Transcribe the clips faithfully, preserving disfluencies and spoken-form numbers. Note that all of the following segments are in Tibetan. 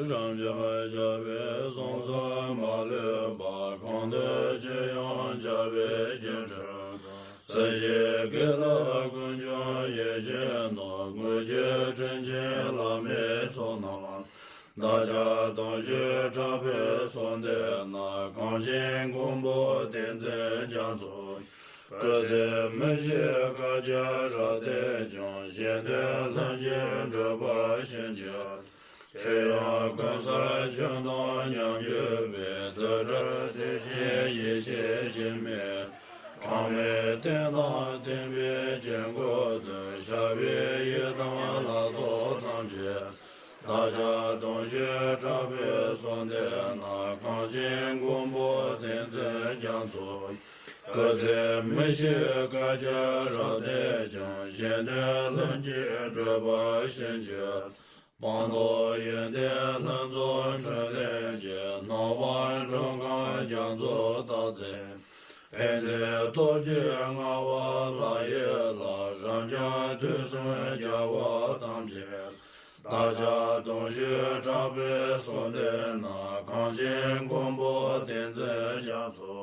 རབ་འབྱམས་རྒྱལ་བའི་གསུང་གསུམ་མ་ལུས་པ། གང་འདུལ་ཕྱིར་ཡང་རྒྱལ་བའི་རྒྱན་དྲུག་དང་། སྲིད་ཞིའི་དགེ་ལ་ཀུན་འབྱུང་ཡེ་ཤེས་རྣམས། དངོས་བརྒྱད་དྲིན་ཅན་བླ་མའི་ཚོགས་རྣམས། བདག་ཅག་དུང་ཞུ་དྲག་པོས་གསོལ་འདེབས་ན། གངས་ཅན་མགོན་པོ་བསྟན་འཛིན་རྒྱ་མཚོ། སྐུ་ཚེ་མི་ཤིགས་བསྐལ་བརྒྱར་རབ་བརྟན་ཅིང་། གཞན་དོན་ལྷུན་གྱིས་འགྲུབ་པར་བྱིན་གྱིས། ཆོས་དབྱིངས་ཀུན་གསལ་ཆོས་དང་ཉམས་གྱུར་པའི། རྡུལ་བྲལ་བདེ་ཆེན་ཡེ་ཤེས་སྐྱེ་མེད། གྲངས་མེད་རྟེན་དང་བརྟེན་པའི་དཀྱིལ་འཁོར་དུ། ཞབས་པད་ཡི་དམ་ལྷ་ཚོགས་ཐམས་ཅད། བདག་ཅག་དུང་ཞུ་དྲག་པོས་གསོལ་འདེབས་ན། གངས་ཅན་མགོན་པོ་བསྟན་འཛིན་རྒྱ་མཚོ། སྐུ་ཚེ་མི་ཤིགས་བསྐལ་བརྒྱར་རབ་བརྟན་ཅིང་། གཞན་དོན་ལྷུན་གྱིས་འགྲུབ་པར་བྱིན་གྱིས། སྤངས་རྟོགས་ཡོན་ཏན་ལྷུན་རྫོགས་འཕྲིན་ལས་ཀྱི། སྣང་བ་འགྲོ་མགོན་རྒྱ་མཚོ་སྟག་འཚེར། ཕན་མཛད་སྟོབས་བཅུའི་མངའ་དབང་ལྷ་ཡི་ལྷ། རབ་འབྱམས་དུས་གསུམ་རྒྱལ་བ་ཐམས་ཅད། བདག་ཅག་དུང་ཞུ་དྲག་པོས་གསོལ་འདེབས་ན། གངས་ཅན་མགོན་པོ་བསྟན་འཛིན་རྒྱ་མཚོ།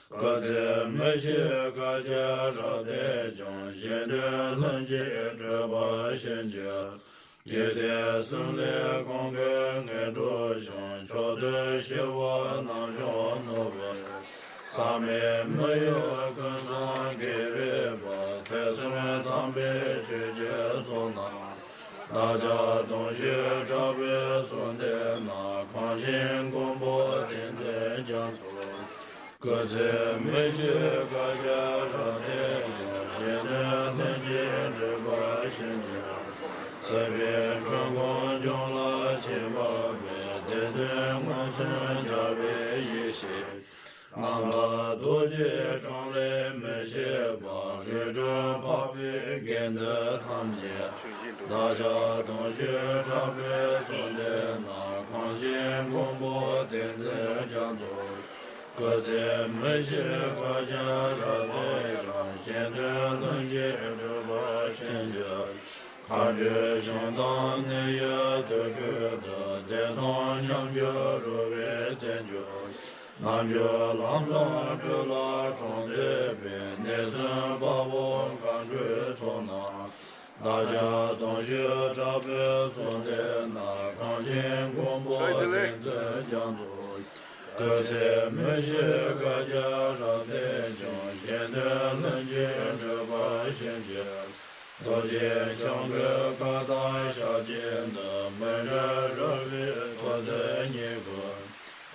སྐུ་ཚེ་མི་ཤིགས་བསྐལ་བརྒྱར་རབ་བརྟན་ཅིང་། གཞན་དོན་ལྷུན་གྱིས་འགྲུབ་པར་བྱིན་གྱིས། རྒྱུད་སྡེ་གསུམ་ལས་གང་དགོས་ངེས་གྲུབ་ཤོག། མཆོག་ཏུ་གཤེགས་པ་རྣམ་འཇོམས་ནོར་བུ། བསམ་མེད་མི་གཡོ་ཀུན་བཟང་དགེ་བའི་བུ། ཐེག་གསུམ་དམ་པའི་ཆོས་ཀྱི་གཙུག་ན། བདག་ཅག་དུང་ཞུ་དྲག་པོས་གསོལ་འདེབས་ན། གངས་ཅན་མགོན་པོ་བསྟན་འཛིན་རྒྱ་མཚོ། སྐུ་ཚེ་མི་ཤིགས་བསྐལ་བརྒྱར་རབ་བརྟན་ཅིང་། གཞན་དོན་ལྷུན་གྱིས་འགྲུབ་པར་བྱིན་གྱིས། སྲིད་པའི་འཁྲུལ་འཁོར་འཇོམས་ལ་ཆས་པ་མེད། བདེན་དོན་མངོན་སུམ་རྒྱལ་བའི་ཡེ་ཤེས། རྣམ་དག་རྡོ་རྗེའི་འཕྲིན་ལས་མི་ཤིགས་པ། རིགས་དྲུག་འཕགས་པའི་དགེ་འདུན་ཐམས་ཅད། བདག་ཅག་དུང་ཞུ་དྲག་པོས་གསོལ་འདེབས་ན། གངས་ཅན་མགོན་པོ་བསྟན་འཛིན་རྒྱ་མཚོ། སྐུ་ཚེ་མི་ཤིགས་བསྐལ་བརྒྱར་རབ་བརྟན་ཅིང་། གཞན་དོན་ལྷུན་གྱིས་འགྲུབ་པར་བྱིན་གྱིས། མཁའ་སྤྱོད་བྱང་ཐང་གནས་ཡུལ་དུར་ཁྲོད་དུ། བདེ་སྟོང་ཉམས་འགྱུར་རོལ་པའི་རྩེན་འཇོ། རྣལ་འབྱོར་ལམ་བཟང་སྤྲུལ་ལ་འཁྲུངས་མཛད་པའི། གནས་གསུམ་དཔའ་བོ་མཁའ་འགྲོའི་ཚོགས་རྣམས། བདག་ཅག་དུང་ཞུ་དྲག་པོས་གསོལ་འདེབས་ན། གངས་ཅན་མགོན་པོ་བསྟན་འཛིན་རྒྱ་མཚོ། སྐུ་ཚེ་མི་ཤིགས་བསྐལ་བརྒྱར་རབ་བརྟན་ཅིང་། གཞན་དོན་ལྷུན་གྱིས་འགྲུབ་པར་བྱིན་གྱིས། རྡོ་རྗེ་འཆང་གི་བཀའ་དང་ཞལ་གྱིས་འདི། མི་འབྲལ་རོལ་པའི་ཐོག་ཏུ་ཉིད་ཀྱི།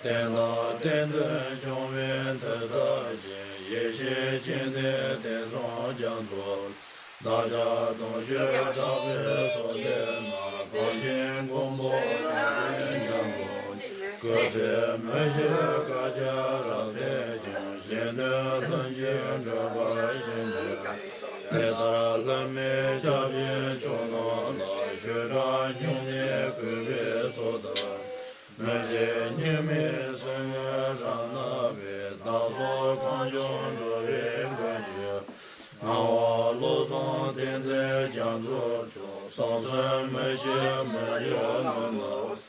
བསྟན་དང་བསྟན་འཛིན་སྐྱོང་བའི་མཐུ་རྩལ་ཅན། ཡེ་ཤེས་སྤྱན་ལྡན་བསྟན་སྲུང་རྒྱ་མཚོ། བདག་ཅག་དུང་ཞུ་དྲག་པོས་གསོལ་འདེབས་ན། གངས་ཅན་མགོན་པོ་བསྟན་འཛིན་རྒྱ་མཚོ། སྐུ་ཚེ་མི་ཤིགས་བསྐལ་བརྒྱར་རབ་བརྟན་ཅིང་། གཞན་དོན་ལྷུན་གྱིས་འགྲུབ་པར་བྱིན་གྱིས། དེ་ལྟར་ལྷ་མིའི་སྐྱབས་སྦྱིན་མཆོག་རྣམས་ལ། ཆོས་གྲྭ་སྨྱུང་གནས་གུས་པས་གསོལ་ལྡན། མི་ཟད་སྙིགས་མའི་སེམས་ངོའི་རང་སྣང་བའི། བདག་སོགས་གངས་ལྗོངས་འགྲོ་བའི་མགོན་གྱི། ངག་དབང་བློ་བཟང་བསྟན་འཛིན་རྒྱ་མཚོ་མཆོག། གསང་གསུམ་མི་ཤིགས་མི་འགྱུར་མི་ནུབ།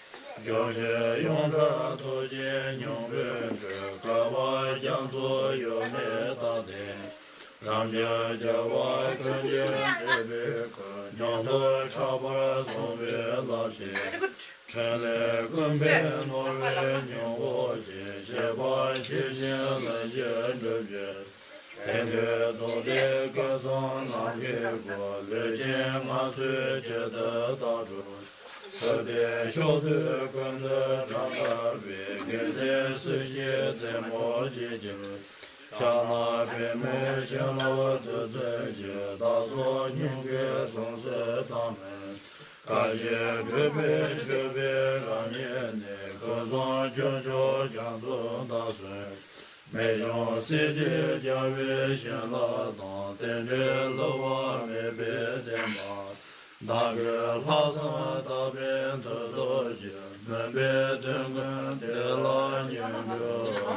གཞོམ་གཞིག་ཡོངས་གྲགས་རྡོ་རྗེ་སྙིང་པོའི་འཕྲུལ། བསྐལ་པ་རྒྱ་མཚོ་གཡོ་མེད་རྟག་བརྟན། རབ་འབྱམས་རྒྱལ་བ་ཀུན་གྱིས་མཛད་པའི་སྐུ། མྱུར་དུ་ཕྲག་པར་བཟུང་བའི་རླབས་ཆེན། འཕྲིན་ལས་ཀུན་ཕན་ནོར་བུའི་སྙིང་པོ་ཅན། བཞེད་པ་ཇི་བཞིན་ལྷུན་གྱིས་འགྲུབ་ཕྱིར། དེང་དུས་རྫོགས་ལྡན་སྐལ་བཟང་རྣམས་ཀྱི་སྐུ། ལུས་ཅན་ངལ་གསོའི་དཀྱིལ་དུ་བདག་སྒྲུབ། ཐུབ་བསྟན་ཕྱོགས་དུས་ཀུན་ཏུ་དགྲ་བཏུལ་བའི། དགེ་མཚན་སྲིད་ཞིའི་རྩེ་མོར་བརྗིད་ཀྱིས། ཕྱག་ན་པདྨོའི་བྱིན་རླབས་བདུད་རྩིའི་རྒྱུན། བདག་སོགས་སྙིང་གའི་གཟུངས་སུ་དམ་མེད། བཀའ་བཞིན་སྒྲུབ་པའི་སྤྱོད་པའི་རང་ཉིད་ནི། ཀུན་བཟང་སྐྱེས་མཆོག་རྒྱ་མཚོ་བདག་གསུམ། རྨད་བྱུང་སྲས་བཅས་རྒྱལ་བའི་བྱིན་རླབས་དང་། རྟེན་འབྲེལ་བསླུ་བ་མེད་པའི་བདེན་པ། བདག་གི་ལྷག་བསམ་དག་པའི་མཐུ་སྟོབས་ཀྱིས། མུན་པའི་དུས་ཀུན་བདེ་བླག་མྱུར་འགྲུབ།